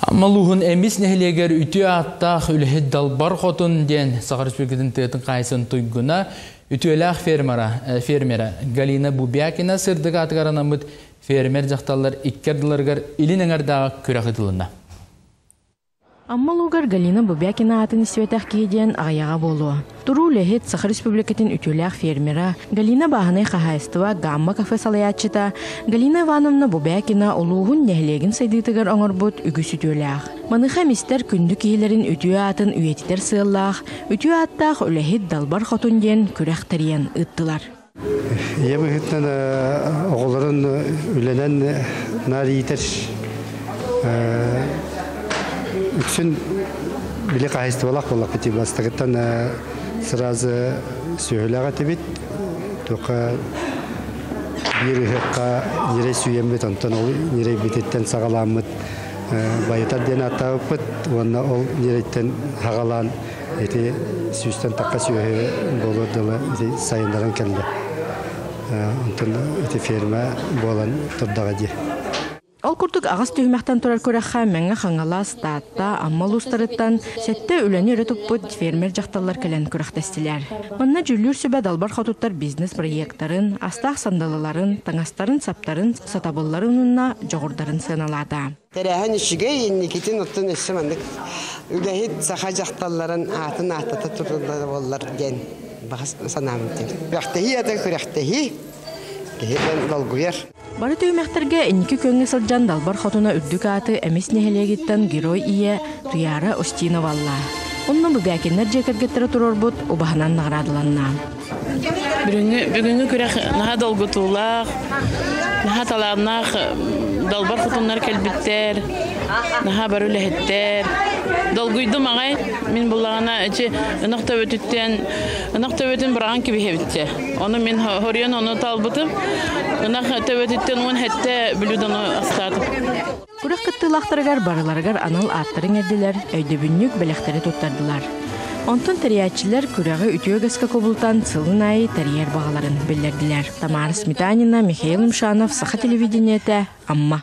Амма улууһун Эмис нэһилиэгэр үтүө ааттаах үлэһит Далбар Хотун диэн Саха Республикатын тыатын хаайсын туйгуна, үтүөлээх фермера, фермера Галина Бубякина сырдык аатыгар анаммыт фермер дьахталлар икки ардыларыгар илин эҥэрдээҕи күрэх ыытылынна. Амма улуугар Галина Бубякина аатын истибэтэх киһи диэн аҕыйаҕа буолуо. Туруу үлэһит, Саха Республикатын үтүөлээх фермера, Галина бааһынай хаһаайыстыба Гамма кафе салайааччыта Галина Ивановна Бубякина улууһун нэһилиэгин сайдыытыгар оҥорбут үгүс үтүөлээх. Маныаха эмистэр күндү киһилэрин үтүө аатын үйэтитэр сыаллаах Үтүө ааттаах үлэһит Далбар Хотун диэн күрэх тэрийэн ыыттылар. Ийэ быһыытынан оҕолорун үлэнэн наар иитэр үксүн били хаһайыстыбалаах буоллахпыт бастакыттан сразу сүөһүлээх этибит туохха биир ыһыахха ньирэй сүүйэммит онтон ол ньирэйбититтэн саҕалааммыт байытар диэн ааттаабыппыт уонна ол ньирэйтэн хаҕалаан Ити сүүстэн тахха сүөһү буолуор дылы ити сайыннаран кэллэ. Онтон ити ферма буолан турдаҕа дии. Ол курдук аҕыс түһүмэхтэн турар күрэххэ Мэҥэ Хаҥалас, Таатта, Амма улуустарыттан сэттэ үлэни өрө туппут фермер дьахталлар кэлэн күрэхтэстилэр. Манна дьүүллүүр сүбэ далбар хотуттар бизнес-проектарын, астаах сандалыларын, таҥастарын-саптарын, сатабылларын уонна дьоҕурдарын сыаналаата. Тэрээһин үчүгэй, инникитин оттон өссө маннык үлэһит саха дьахталларын аатын ааттата тураллара буоллар диэн баҕа санаабын этим. Күрэхтэһии ата күрэхтэһии, киһи долгуйар. Бары түһүмэхтэргэ инники күөҥҥэ сылдьан Далбар Хотуна үрдүк ааты Эмис нэһилиэгиттэн Герой Ийэ Туйаара Устинова ылла. Онно Бубякиннар дьиэ кэргэттэрэ туруорбут убаһанан наҕараадаланна. Бүгүҥҥү, бүгүҥҥү күрэх наһаа долгутуулаах, наһаа талааннаах далбар хотуннар кэлбиттэр, наһаа бары үлэһиттэр. Долгуйдум аҕай, мин буллаҕына ичи ынах төбөтүттэн, ынах төбөтүн быраҕан кэбиһэбиттэ. Ону мин хоруйан ону талбытым. Ынах төбөтүттэн уон сэттэ блюдону астаатым. Күрэх кыттыылаахтарыгар барыларыгар анал ааттарын иҥэрдилэр, өйдөбүнньүк бэлэхтэри туттардылар. Онтон тэрийээччилэр күрэҕи үтүө үгэскэ кубулутан сылын аайы тэрийэр баҕаларын биллэрдилэр. Тамара Сметанина, Михаил Имшанов, Саха телевидениетэ, Амма.